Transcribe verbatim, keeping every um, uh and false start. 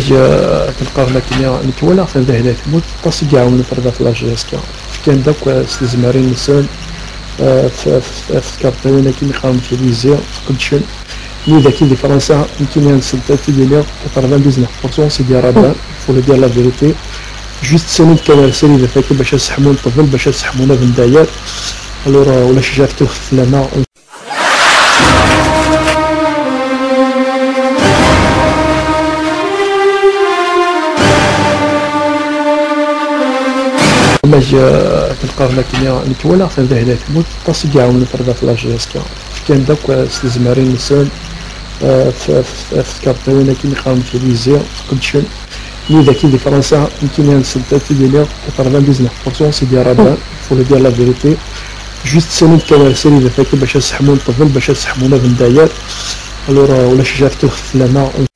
Akken qqaren akkenni, nekk walaɣ-ten d ahil ay tmurt, aṭas i iɛawnen tarbaɛt n la J S K. Fkan-d akk, eh, s tezmarin-nsen, eh, f-, f-, f tkerṭiwin akken iqqaren tilizi, qedcen. Wid-agi di Fransa, nekkini ad nsent ad t-id-iniɣ, quatre-vingt-dix-neuf pour cent c'est des rabbins, faut le dire la vérité. Juste ttinin-d kan ar srid afakken bac ad seḥmun ṭṭbel, bac ad seḥmun abendayer. Alors, eh, ulac jaf kelxef fell-aneɣ. Ulac, eh, akken qqaren akkenni, nekk walaɣ-ten d ahil ay tmurt, aṭas i iɛawnen tarbaɛt n la J S K. Fkan-d akk, eh, s tezmarin-nsen, eh, f-, f-, f tkerṭiwin akken iqqaren tilizi, qedcen. Wid-agi di Fransa, nekkini ad nsent ad t-id-iniɣ, quatre-vingt-dix-neuf pour cent c'est des rabbins, faut le dire la vérité. Juste ttinin-d kan ar srid afakken bac ad seḥmun ṭṭbel, bac ad seḥmun abendayer. Alors, eh, ulac jaf kelxef fell-aneɣ.